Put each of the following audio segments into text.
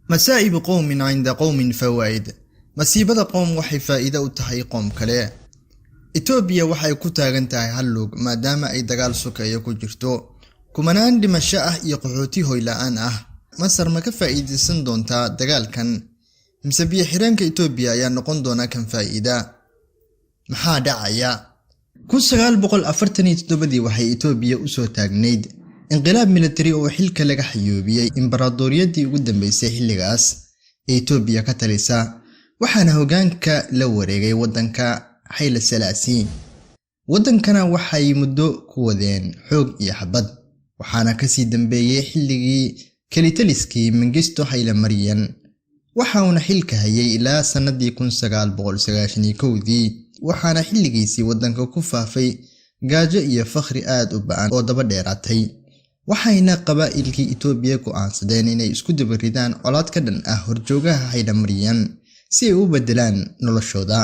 Masaa'ibu qowmin cinda qowmin fawaa'id. Masiibada qowm waxay faa'iido u tahay qoom kale. Itoobiya waxay ku taagan tahay hal lug, maadaama ay dagaal sokeeye ku jirto, kumanaan dhimasho ah iyo qaxooti hoy la'aan ah. Masar ma ka faa'iidaysan doontaa dagaalkan, mise biyo xireenka Itoobiya ayaa noqon doona kan faa'iida? Maxaa dhacaya? 1947-dii waxay Itoobiya usoo taagnayd inqilaab militari oo xilka laga xayuubiyey imbaraadoriyadii ugu dambeysay xilligaas ee Itoobiya ka talisa, waxaana hoggaanka la wareegay waddanka Xayle Salaasi. Waddankana waxay muddo ku wadeen xoog iyo xabad, waxaana kasii dambeeyey xilligii kelitaliskii Mengisto Hayle Maryan. Waxa uuna xilka hayay ilaa sannadii 1991-dii, waxaana xilligiisii waddanka ku faafay gaajo iyo fakhri aad u ba'an oo daba dheeraatay. Waxayna qabaa'ilkii Itoobiya go'aansadeen inay isku dabaridaan colaad ka dhan ah horjoogaha Hayle Maryan si ay u beddelaan noloshooda.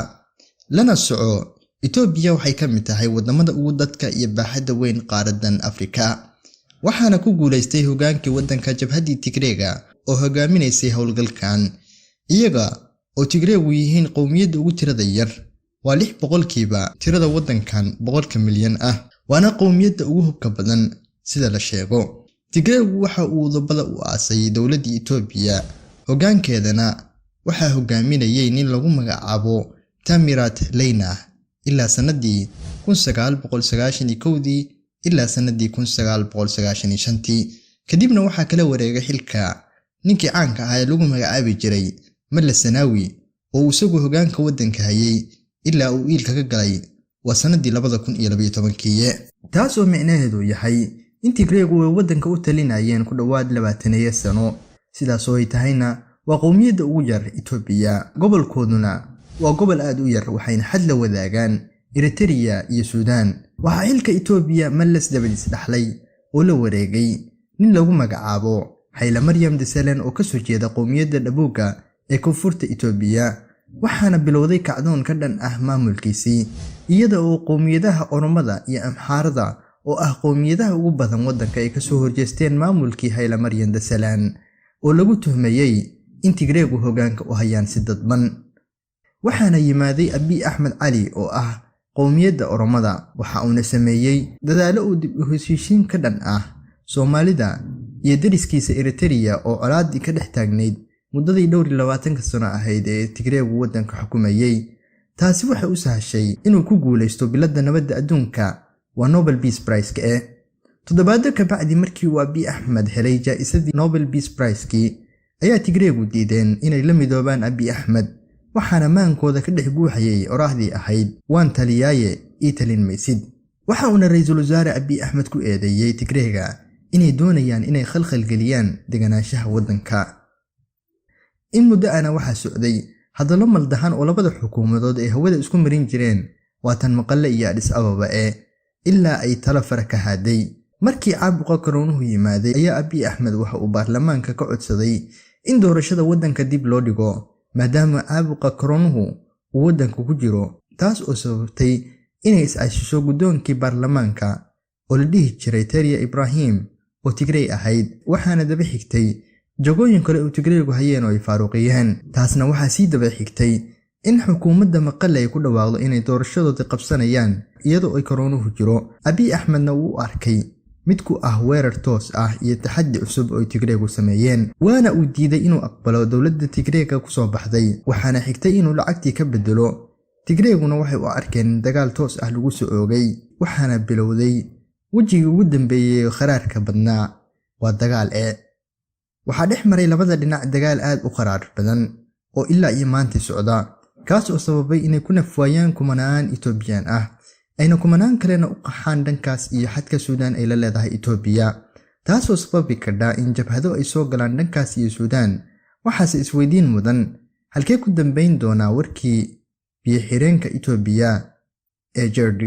Lana soco, Itoobiya waxay ka mid tahay waddamada ugu dadka iyo baaxadda weyn qaaraddan Afrika. Waxaana ku guulaystay hogaankii waddanka jabhaddii Tigreega oo hogaaminaysay howlgalkan, iyaga oo Tigreegu yihiin qowmiyadda ugu tirada yar, waa 6% tirada waddankan 100-ka milyan ah, waana qowmiyadda ugu hubka badan sida la sheego. Tigreegu waxa uu udubada u aasay dowladdii Itoobiya, hoggaankeedana waxaa hogaaminayay nin lagu magacaabo Tamirat Leyna ilaa sannadii 1991-dii ilaa sannadii 1995-tii. Kadibna waxaa kala wareegay xilka ninkii caanka ahaa ee lagu magacaabi jiray Malla Sanaawi, oo isagu hoggaanka waddanka hayay ilaa uu iilka ka galay, waa sannadii 2012-kii. Taas oo micnaheedu yahay in Tigreegu ay waddanka u talinayeen ku dhowaad 20 sano. Sidaas oo ay tahayna, waa qowmiyadda ugu yar Itoobiya, gobolkooduna waa gobol aad u yar, waxayna xad la wadaagaan Eritereya iyo Suudaan. Waxaa xilka Itoobiya Mallas dabadiis dhaxlay oo la wareegay nin lagu magacaabo Xayle Maryam Desalen oo kasoo jeeda qowmiyadda Dhabuuga ee koonfurta Itoobiya. Waxaana bilowday kacdoon ka dhan ah maamulkiisii, iyada oo qowmiyadaha Oromada iyo Amxaarada oo ah qowmiyadaha ugu badan waddanka ay kasoo horjeesteen maamulkii Hayle Maryan Desalegn oo lagu tuhmayey in Tigreegu hoggaanka u hayaan si dadban. Waxaana yimaaday Abiy Axmed Cali oo ah qowmiyadda Oromada. Waxa uuna sameeyey dadaallo uu dib u heshiishiin ka dhan ah Soomaalida iyo dariskiisa Eritereya oo colaaddii ka dhex taagnayd muddadii dhowr iyo labaatanka sano ahayd ee Tigreegu waddanka xukumayey. Taasi waxay u sahashay inuu ku guulaysto biladda nabadda adduunka, waa Nobel Peace Prize-ka. Toddobaado kabacdi markii uu Abiy Axmed helay jaa'isadii Nobel Peace Prize-kii, ayaa Tigreegu diideen inay la midoobaan Abiy Axmed, waxaana maankooda ka dhex guuxayay oraahdii ahayd "Waan taliyaaye, ii talin maysid". Waxa uuna ra-iisul wasaare Abiy Axmed ku eedeeyey Tigreega inay doonayaan inay khalkhal geliyaan deganaanshaha waddanka. In muddo ana waxaa socday hadallo maldahan oo labada xukuumadood ay hawada isku marin jireen, waa tan Maqale iyo Adhis Ababa, ilaa ay talo fara ka haaday. Markii caabuqa koroonuhu yimaaday ayaa Abiy Axmed waxa uu baarlamaanka ka codsaday in doorashada waddanka dib loo dhigo, maadaama caabuqa koroonuhu uu waddanka ku jiro, taas oo sababtay inay is-cashisho guddoonkii baarlamaanka oo la dhihi jiray Teriya Ibraahim oo Tigrey ahayd. Waxaana daba xigtay jagooyin kale oo Tigreegu hayeen oo ay faaruqiyeen. Taasna waxaa sii daba xigtay in xukuumadda Maqale ay ku dhawaaqdo inay doorashadoodii qabsanayaan iyadoo ay koroonuhu jiro. Abiy Axmedna uu u arkay mid ku ah weerar toos ah iyo taxaddi cusub oo ay Tigreegu sameeyeen, waana uu diiday inuu aqbalo dowladda Tigreega kusoo baxday. Waxaana xigtay inuu lacagtii ka bedelo. Tigreeguna waxay u arkeen in dagaal toos ah lagu soo oogay, waxaana bilowday wejigii ugu dambeeyey kharaarka badnaa, waa dagaal. Waxaa dhex maray labada dhinac dagaal aad u qaraar badan oo ilaa iyo maanta socda, kaas oo sababay inay ku nafwaayaan kumanaan Itoobiyaan ah, ayna kumanaan kalena u qaxaan dhankaas iyo xadka Suudaan ay la leedahay Itoobiya, taasoo sababi kardha in jabhado ay soo galaan dhankaas iyo Suudaan. Waxaase isweydiin mudan, halkee ku dambayn doonaa warkii biyo-xireenka Itoobiya ee GERD?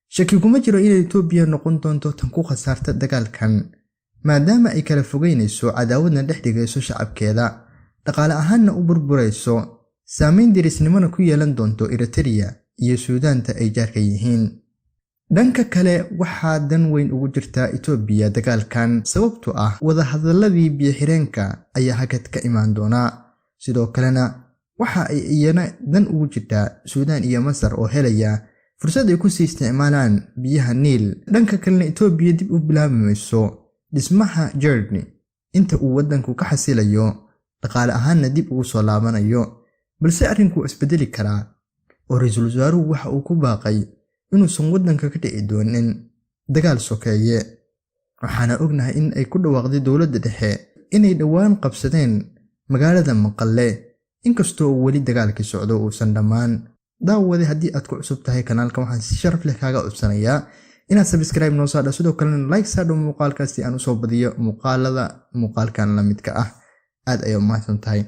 Shaki kuma jiro inay Itoobiya noqon doonto tan ku khasaarta dagaalkan, maadaama ay kala fogeynayso, cadaawadna dhex dhigayso shacabkeeda, dhaqaale ahaanna u burburayso, saameyn derisnimona ku yeelan doonto Eritereya iyo Suudaanta ay jaarka yihiin. Dhanka kale, waxaa dan weyn ugu jirta Itoobiya dagaalkan, sababtoo ah wadahadaladii biyo-xireenka ayaa hakad ka imaan doonaa. Sidoo kalena waxa ay iyana dan ugu jirtaa Suudaan iyo Masar oo helaya fursad ay kusii isticmaalaan biyaha Niil. Dhanka kalena, Itoobiya dib u bilaabi mayso dhismaha GERD inta uu waddanku ka xasilayo, dhaqaale ahaanna dib ugu soo laabanayo. Balse arrinku waa isbedeli karaa, oo ra-iisul wasaaruhu waxa uu ku baaqay inuusan waddanka ka dhici doonin dagaal sokeeye. Waxaana ognahay in ay ku dhawaaqday dowladda dhexe inay dhowaan qabsadeen magaalada Maqalle, inkastoo uu weli dagaalkii socdo uusan dhammaan. Daawade, haddii aad ku cusub tahay kanaalka, waxaan si sharaf leh kaaga codsanayaa inaad subscribe noo saadha, sidoo kalena like saadho muuqaalkaas si aan usoo badiyo muuqaalada muuqaalkan la midka ah. Aad ayay umahadsan tahay.